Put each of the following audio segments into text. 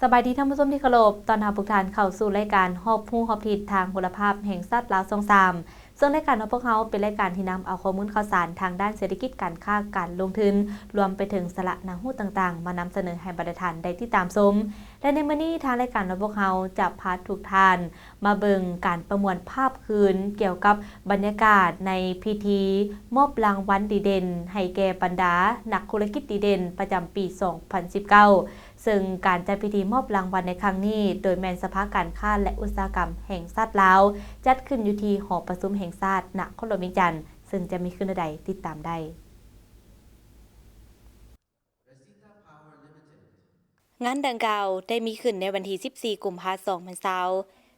ສະບາຍດີທ່ານຜູ້ຊົມທີ່ເຄົາລົບ, ຕ້ອນຮັບທຸກທ່ານເຂົ້າສູ່ລາຍການຮອບຮູ້ຮອບທິດທາງໂທລະພາບແຫ່ງຊາດລາວ ຊ່ອງສາມ ເຊິ່ງລາຍການຂອງພວກເຮົາເປັນລາຍການທີ່ນຳເອົາຂໍ້ມູນຂ່າວສານທາງດ້ານເສດຖະກິດ, ການຄ້າ, ການລົງທຶນ, ລວມໄປເຖິງສາລະໜ້າຮູ້ຕ່າງໆ ມານຳສະເໜີໃຫ້ບັນດາທ່ານໄດ້ຕິດຕາມຊົມ. ແລະ ໃນມື້ນີ້ທາງລາຍການຂອງພວກເຮົາຈະພາທຸກທ່ານມາເບິ່ງການປະມວນພາບຄືນກ່ຽວກັບບັນຍາກາດໃນພິທີມອບລາງວັນດີເດັ່ນໃຫ້ແກ່ບັນດານັກທຸລະກິດດີເດັ່ນປະຈຳປີສອງພັນສິບເກົ້າ ເຊິ່ງການຈັດພິທີມອບລາງວັນໃນຄັ້ງນີ້ ໂດຍແມ່ນສະພາການຄ້າ ແລະ ອຸດສາຫະກຳແຫ່ງຊາດລາວ ຈັດຂຶ້ນຢູ່ທີ່ຫໍປະຊຸມແຫ່ງຊາດນະຄອນຫຼວງວຽງຈັນ, ເຊິ່ງຈະມີຂຶ້ນແນວໃດ ຕິດຕາມໄດ້. Resita Power Limited ງານດັ່ງກ່າວໄດ້ມີຂຶ້ນໃນວັນທີສິບສີ່ ກຸມພາ ສອງພັນຊາວ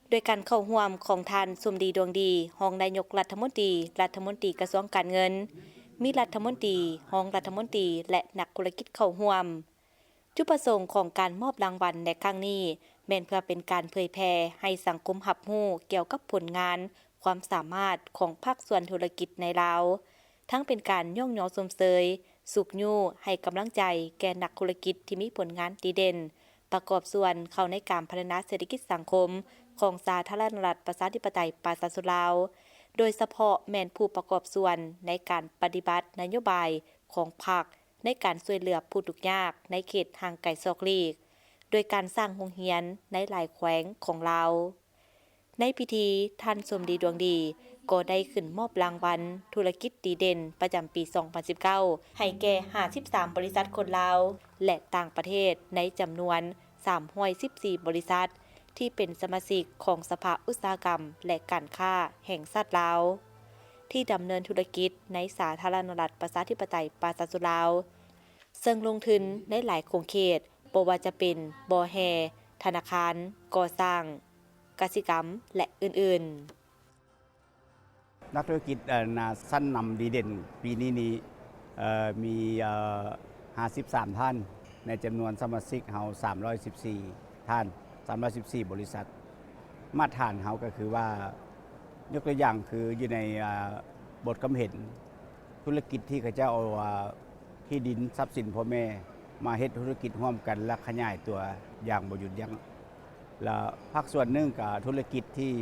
ໂດຍການເຂົ້າຮ່ວມຂອງທ່ານ ສົມດີ ດວງດີ ຮອງນາຍົກລັດຖະມົນຕີ, ລັດຖະມົນຕີກະຊວງການເງິນ, ມີລັດຖະມົນຕີ, ຮອງລັດຖະມົນຕີ ແລະ ນັກທຸລະກິດເຂົ້າຮ່ວມ. ຈຸດປະສົງຂອງການມອບລາງວັນໃນຄັ້ງນີ້ ແມ່ນເພື່ອເປັນການເຜີຍແຜ່ໃຫ້ສັງຄົມຮັບຮູ້ກ່ຽວກັບຜົນງານ, ຄວາມສາມາດຂອງພາກສ່ວນທຸລະກິດໃນລາວ, ທັງເປັນການຍ້ອງຍໍຊົມເຊີຍ, ຊຸກຍູ້ໃຫ້ກຳລັງໃຈແກ່ນັກທຸລະກິດທີ່ມີຜົນງານດີເດັ່ນ, ປະກອບສ່ວນເຂົ້າໃນການພັດທະນາເສດຖະກິດສັງຄົມຂອງສາທາລະນະລັດປະຊາທິປະໄຕປະຊາຊົນລາວ, ໂດຍສະເພາະແມ່ນຜູ້ປະກອບສ່ວນໃນການປະຕິບັດນະໂຍບາຍຂອງພັກ ໃນການຊ່ວຍເຫຼືອຜູ້ທຸກຍາກໃນເຂດຫ່າງໄກສອກຫຼີກ, ໂດຍການສ້າງໂຮງຮຽນໃນຫຼາຍແຂວງຂອງລາວ. ໃນພິທີ, ທ່ານ ສົມດີ ດວງດີ ກໍໄດ້ຂຶ້ນມອບລາງວັນທຸລະກິດດີເດັ່ນປະຈຳປີສອງພັນສິບເກົ້າ ໃຫ້ແກ່ຫ້າສິບສາມບໍລິສັດຄົນລາວ ແລະ ຕ່າງປະເທດ ໃນຈຳນວນສາມຮ້ອຍສິບສີ່ບໍລິສັດ ທີ່ເປັນສະມາຊິກຂອງສະພາອຸດສາຫະກຳ ແລະ ການຄ້າແຫ່ງຊາດລາວ ທີ່ດຳເນີນທຸລະກິດໃນສາທາລະນະລັດປະຊາທິປະໄຕປະຊາຊົນລາວ, ເຊິ່ງລົງທຶນໃນຫຼາຍຂົງເຂດ, ບໍ່ວ່າຈະເປັນບໍ່ແຮ່, ທະນາຄານ, ກໍ່ສ້າງ, ກະສິກຳ ແລະ ອື່ນໆ. ນັກທຸລະກິດ ເອີ ນາ ຊັ້ນນຳດີເດັ່ນປີນີ້ນີ້ ເອີ ມີ ເອີ ຫ້າສິບສາມທ່ານ ໃນຈຳນວນສະມາຊິກເຮົາສາມຮ້ອຍສິບສີ່ທ່ານ, ສາມຮ້ອຍສິບສີ່ບໍລິສັດ. ມາດຖານເຮົາກໍຄືວ່າ ຍົກຕົວຢ່າງຄືຢູ່ໃນ ອາ ບົດຄຳເຫັນ ທຸລະກິດທີ່ເຂົາເຈົ້າເອົາ ອາ ທີ່ດິນຊັບສິນພໍ່ແມ່ມາເຮັດທຸລະກິດຮ່ວມກັນ ແລະ ຂະຫຍາຍຕົວຢ່າງບໍ່ຢຸດຢັ້ງ. ແລ້ວພາກສ່ວນໜຶ່ງກໍທຸລະກິດທີ່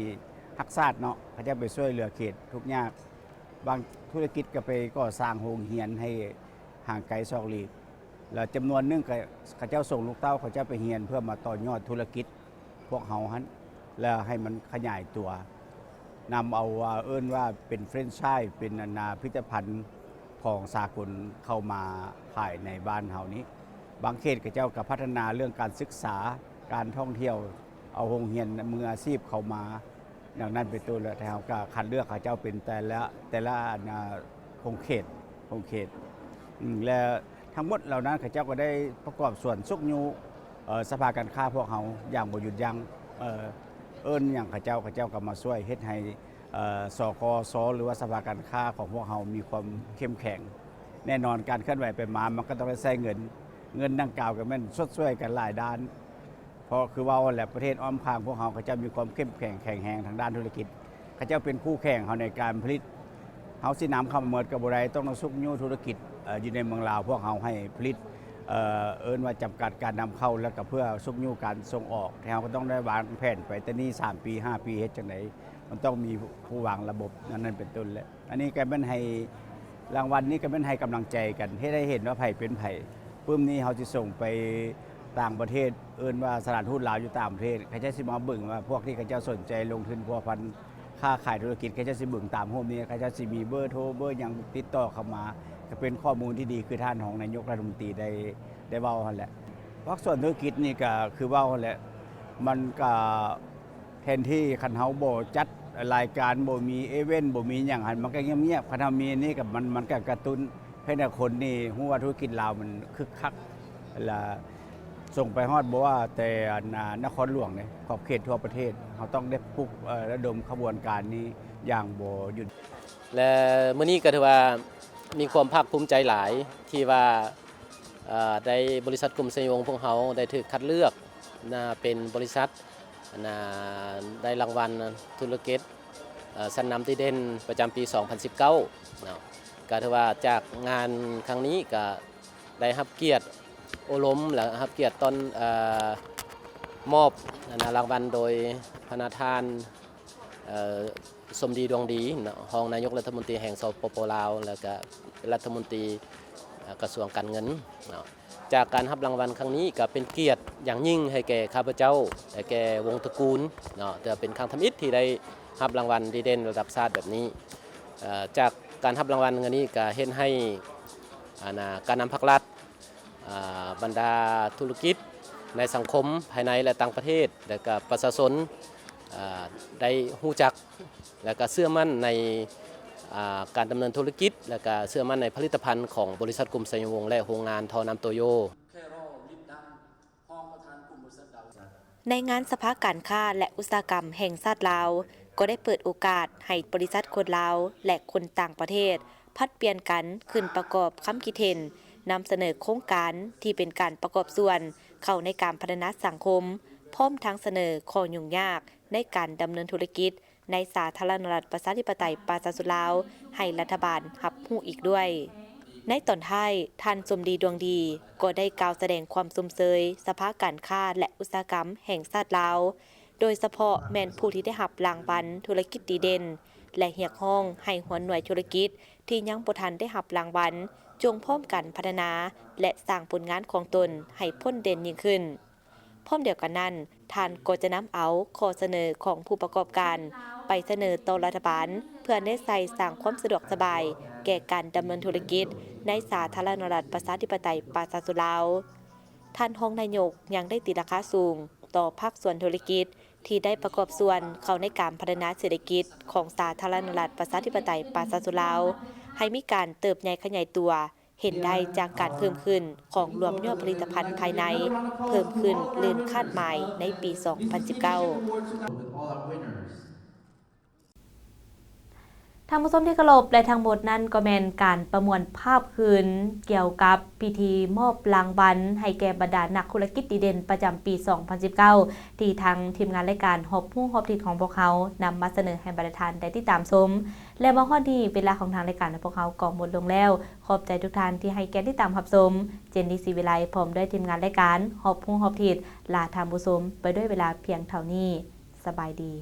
ຮັກຊາດເນາະ, ເຂົາເຈົ້າໄປຊ່ວຍເຫຼືອເຂດທຸກຍາກ. ບາງທຸລະກິດກໍໄປກໍ່ສ້າງໂຮງຮຽນໃຫ້ຫ່າງໄກສອກຫຼີກ. ແລ້ວຈຳນວນໜຶ່ງກໍເຂົາເຈົ້າສົ່ງລູກເຕົ້າເຂົາເຈົ້າໄປຮຽນເພື່ອມາຕໍ່ຍອດທຸລະກິດພວກເຮົາຫັ້ນ ແລ້ວໃຫ້ມັນຂະຫຍາຍຕົວ. ນຳເອົາ ວ່າ ເອີ້ນວ່າເປັນແຟຣນໄຊ ເປັນ ອັນນາ ຜະລິດຕະພັນຂອງສາກົນເຂົ້າມາຂາຍໃນບ້ານເຮົານີ້. ບາງເຂດເຂົາເຈົ້າກໍພັດທະນາເລື່ອງການສຶກສາ, ການທ່ອງທ່ຽວ, ເອົາໂຮງຮຽນມືອາຊີບເຂົ້າມາ, ດັ່ງນັ້ນເປັນຕົ້ນ. ແລ້ວແຕ່ເຮົາກໍຄັດເລືອກເຂົາເຈົ້າເປັນແຕ່ລະ ແຕ່ລະ ອັນນາ ຂົງເຂດ, ຂົງເຂດ. ອືມ ແລະ ທັງໝົດເຫຼົ່ານັ້ນເຂົາເຈົ້າກໍໄດ້ປະກອບສ່ວນຊຸກຍູ້ ເອີ ສະພາການຄ້າພວກເຮົາຢ່າງບໍ່ຢຸດຢັ້ງ. ເອີ ເອີ້ນຫຍັງເຂົາເຈົ້າ, ເຂົາເຈົ້າກໍມາຊ່ວຍເຮັດໃຫ້ ເອີ ສກສ ຫຼືວ່າສະພາການຄ້າຂອງພວກເຮົາມີຄວາມເຂັ້ມແຂງ. ແນ່ນອນການເຄື່ອນໄຫວໄປມາມັນກໍຕ້ອງໄດ້ໃຊ້ເງິນ, ເງິນດັ່ງກ່າວກໍແມ່ນຊົດຊ່ວຍກັນຫຼາຍດ້ານ. ເພາະຄືເວົ້າຫັ້ນແຫຼະ ປະເທດອ້ອມຂ້າງພວກເຮົາ ເຂົາເຈົ້າມີຄວາມເຂັ້ມແຂງແຂງແຮງທາງດ້ານທຸລະກິດ, ເຂົາເຈົ້າເປັນຄູ່ແຂ່ງເຮົາໃນການຜະລິດ. ເຮົາຊິນຳເຂົ້າມາໝົດກໍບໍ່ໄດ້, ຕ້ອງໄດ້ຊຸກຍູ້ທຸລະກິດ ເອີ ຢູ່ໃນເມືອງລາວພວກເຮົາໃຫ້ຜະລິດ ເອີ ເອີ້ນວ່າຈຳກັດການນຳເຂົ້າ ແລ້ວກໍເພື່ອຊຸກຍູ້ການສົ່ງອອກ. ແຕ່ເຮົາກໍຕ້ອງໄດ້ວາງແຜນໄປແຕ່ນີ້ສາມປີ ຫ້າປີ ເຮັດຈັ່ງໃດ ມັນຕ້ອງມີຜູ້ວາງລະບົບ ອັນນັ້ນເປັນຕົ້ນແຫຼະ. ອັນນີ້ກໍແມ່ນໃຫ້ ລາງວັນນີ້ກໍແມ່ນໃຫ້ກຳລັງໃຈກັນ, ເຮັດໃຫ້ເຫັນວ່າໃຜເປັນໃຜ. ປຶ້ມນີ້ເຮົາຊິສົ່ງໄປຕ່າງປະເທດ, ເອີ້ນວ່າສະຖານທູດລາວຢູ່ຕ່າງປະເທດ, ເຂົາເຈົ້າຊິມາເບິ່ງວ່າພວກທີ່ເຂົາເຈົ້າສົນໃຈລົງທຶນພົວພັນຄ້າຂາຍທຸລະກິດ, ເຂົາເຈົ້າຊິເບິ່ງຕາມຮູບນີ້, ເຂົາເຈົ້າຊິມີເບີໂທເບີຫຍັງຕິດຕໍ່ເຂົ້າມາ, ກໍເປັນຂໍ້ມູນທີ່ດີ ຄືທ່ານຮອງນາຍົກລັດຖະມົນຕີໄດ້ ໄດ້ເວົ້າຫັ້ນແຫຼະ. ພາກສ່ວນທຸລະກິດນີ້ກໍຄືເວົ້າຫັ້ນແຫຼະ, ມັນກໍ ແທນທີ່ຄັນເຮົາບໍ່ຈັດລາຍການ, ບໍ່ມີອີເວັນ, ບໍ່ມີຫຍັງຫັ້ນ, ມັນກໍງຽບໆ. ຄັນເຮົາມີອັນນີ້ກໍ ມັນ ມັນກໍກະຕຸ້ນໃຫ້ແນວຄົນນີ້ຮູ້ວ່າທຸລະກິດລາວມັນຄຶກຄັກ ແລະ ສົ່ງໄປຮອດບໍ່ວ່າແຕ່ ອັນ ນະຄອນຫຼວງເດ້, ຂອບເຂດທົ່ວປະເທດ, ເຮົາຕ້ອງໄດ້ປຸກ ເອີ ລະດົມຂະບວນການນີ້ຢ່າງບໍ່ຢຸດ. ແລະ ມື້ນີ້ກໍຖືວ່າມີຄວາມພາກພູມໃຈຫຼາຍທີ່ວ່າ ເອີ ໄດ້ ບໍລິສັດກົມໄຊວົງພວກເຮົາໄດ້ຖືກຄັດເລືອກນະ ເປັນບໍລິສັດ ອັນນາ ໄດ້ລາງວັນທຸລະກິດ ເອີ ຊັ້ນນຳດີເດັ່ນປະຈຳປີສອງພັນສິບເກົ້າເນາະ. ກໍຖືວ່າຈາກງານຄັ້ງນີ້ກໍໄດ້ຮັບກຽດໂອ້ລົມ ແລະ ຮັບກຽດຕ້ອນ ເອີ ມອບອັນນາ ລາງວັນໂດຍພະນະທ່ານ ເອີ ສົມດີ ດວງດີເນາະ ຮອງນາຍົກລັດຖະມົນຕີແຫ່ງ ສປປ ລາວ ແລ້ວກະລັດຖະມົນຕີ ເອີ ກະຊວງການເງິນເນາະ. ຈາກການຮັບລາງວັນຄັ້ງນີ້ກະເປັນກຽດຢ່າງຍິ່ງໃຫ້ແກ່ຂ້າພະເຈົ້າ ແລະ ແກ່ວົງຕະກູນເນາະ ແຕ່ເປັນຄັ້ງທຳອິດທີ່ໄດ້ຮັບລາງວັນດີເດັ່ນລະດັບຊາດແບບນີ້. ເອີ ຈາກການຮັບລາງວັນຄັ້ງນີ້ກະເຮັດໃຫ້ ອັນນາ ການນຳພັກລັດ ອ່າ ບັນດາທຸລະກິດໃນສັງຄົມພາຍໃນ ແລະ ຕ່າງປະເທດ ແລະ ກະປະຊາຊົນ ອ່າ ໄດ້ຮູ້ຈັກ ແລະ ກະເຊື່ອໝັ້ນໃນ ອ່າ ການດຳເນີນທຸລະກິດ ແລະ ກະເຊື່ອໝັ້ນໃນຜະລິດຕະພັນຂອງບໍລິສັດ ກຸ່ມໄຊຍະວົງ ແລະ ໂຮງງານທໍ່ນ້ຳໂຕໂຍ. ໃນງານ ສະພາການຄ້າ ແລະ ອຸດສາຫະກຳແຫ່ງຊາດລາວ ກໍໄດ້ເປີດໂອກາດໃຫ້ບໍລິສັດຄົນລາວ ແລະ ຄົນຕ່າງປະເທດ ຜັດປ່ຽນກັນຂຶ້ນປະກອບຄຳຄິດເຫັນ, ນຳສະເໜີໂຄງການທີ່ເປັນການປະກອບສ່ວນເຂົ້າໃນການພັດທະນາສັງຄົມ, ພ້ອມທັງສະເໜີຂໍ້ຫຍຸ້ງຍາກໃນການດຳເນີນທຸລະກິດໃນສາທາລະນະລັດ ປະຊາທິປະໄຕ ປະຊາຊົນລາວ ໃຫ້ລັດຖະບານຮັບຮູ້ອີກດ້ວຍ. ໃນຕອນທ້າຍ, ທ່ານ ສົມດີ ດວງດີ ກໍໄດ້ກ່າວສະແດງຄວາມຊົມເຊີຍສະພາການຄ້າ ແລະ ອຸດສາຫະກຳແຫ່ງຊາດລາວ, ໂດຍສະເພາະແມ່ນຜູ້ທີ່ໄດ້ຮັບລາງວັນທຸລະກິດດີເດັ່ນ ແລະ ຮຽກຮ້ອງໃຫ້ຫົວໜ່ວຍທຸລະກິດທີ່ຍັງບໍ່ທັນໄດ້ຮັບລາງວັນ ຈົ່ງພ້ອມກັນພັດທະນາ ແລະ ສ້າງຜົນງານຂອງຕົນໃຫ້ພົ້ນເດັ່ນຍິ່ງຂຶ້ນ. ພ້ອມດຽວກັນນັ້ນ, ທ່ານກໍຈະນຳເອົາຂໍ້ສະເໜີຂອງຜູ້ປະກອບການໄປສະເໜີຕໍ່ລັດຖະບານ ເພື່ອແນໃສ່ສ້າງຄວາມສະດວກສະບາຍແກ່ການດຳເນີນທຸລະກິດໃນສາທາລະນະລັດ ປະຊາທິປະໄຕ ປະຊາຊົນລາວ. ທ່ານຮອງນາຍົກຍັງໄດ້ຕີລາຄາສູງຕໍ່ພາກສ່ວນທຸລະກິດ ທີ່ໄດ້ປະກອບສ່ວນເຂົ້າໃນການພັດທະນາເສດຖະກິດຂອງສາທາລະນະລັດ ປະຊາທິປະໄຕ ປະຊາຊົນລາວ ໃຫ້ມີການເຕີບໃຫຍ່ຂະຫຍາຍຕົວ ເຫັນໄດ້ຈາກການເພີ່ມຂຶ້ນຂອງລວມຍົອດຜະລິດຕະພັນພາຍໃນ ເພີ່ມຂຶ້ນເກີນຄາດໝາຍໃນປີສອງພັນສິບເກົ້າ. ທ່ານຜູ້ຊົມທີ່ເຄົາລົບ ແລະ ທັງໝົດນັ້ນກໍແມ່ນການປະມວນພາບຄືນກ່ຽວກັບພິທີມອບລາງວັນໃຫ້ແກ່ບັນດານັກທຸລະກິດດີເດັ່ນປະຈຳປີສອງພັນສິບເກົ້າ ທີ່ທາງທີມງານລາຍການຮອບຮູ້ຮອບທິດຂອງພວກເຮົານຳມາສະເໜີໃຫ້ບັນດາທ່ານໄດ້ຕິດຕາມຊົມ. ແລະ ມາຮອດນີ້ເວລາຂອງທາງລາຍການຂອງພວກເຮົາກໍໝົດລົງແລ້ວ. ຂອບໃຈທຸກທ່ານທີ່ໃຫ້ກຽດຕິດຕາມຮັບຊົມ. ເຈນດີ ສີວິໄລ ພ້ອມດ້ວຍທີມງານລາຍການຮອບຮູ້ຮອບທິດ ລາທ່ານຜູ້ຊົມໄປດ້ວຍເວລາພຽງເທົ່ານີ້. ສະບາຍດີ.